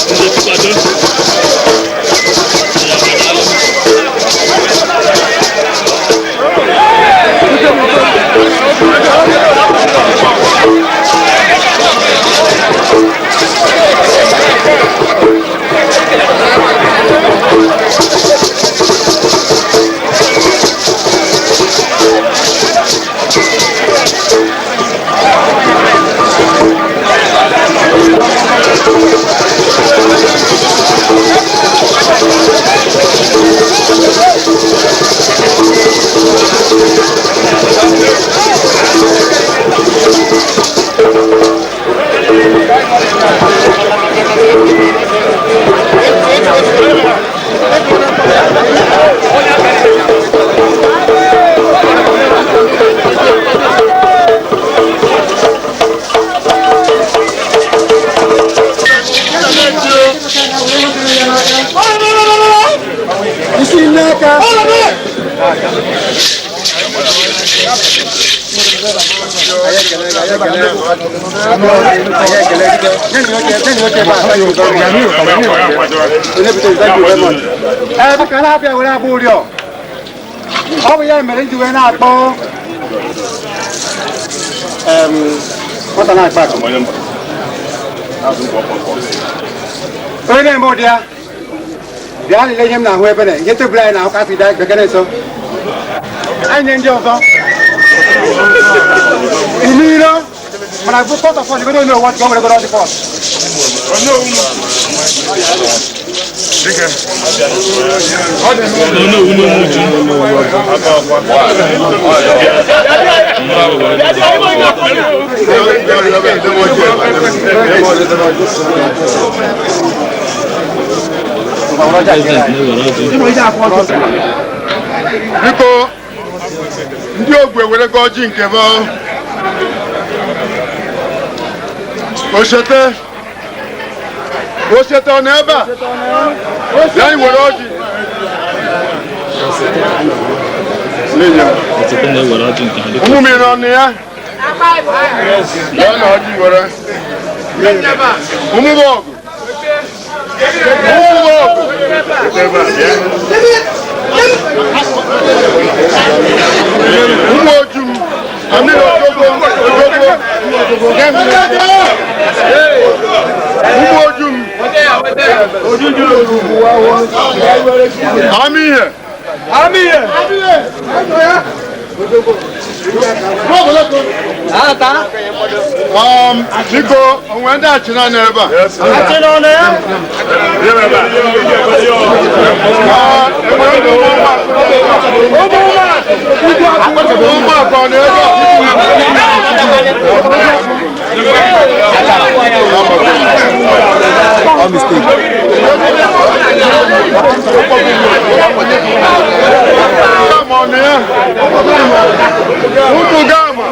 Ndị kwado. Ee, biko na-abịa were abụ ụrịọ. Ọ bụ ya mere m ji wee na-akpọ nwata na-akpa akụ. Onye na-eme ụdị ya bịa lelee ihe m na-ahụ ebe na ihe tebụl anyị na-ahụ kasị bịa bekere nso anyị nye ndị ọzọ ilo mana bụ pọt ọfọs godo onye ụwa ka o were godo ọdị pọt. Onowu n'Umuchu. President na-ewere ọjị. Biko, ndị ogwe were gị ọjị nke m. Osote, osote ọ nọ ebe a? Bịa anyị were ọjị. Osote na-ewere ọjị nke ha dịka Ụmụ mmiri ọnụ ya. Bịa na ọjị were. Ụmụ ọgụ. Ụmụ ọgụ. Ụmụ oju m. Amiri odogbo odogbo. Ụmụ oju m. Ami ihe. Ami ihe. Biko, onwe ndị achịna nọ ebe a? Ah, enwere ndị ụmụaka ọ nọ ebe a? Gama ọ nọ ya? Ụmụ gama.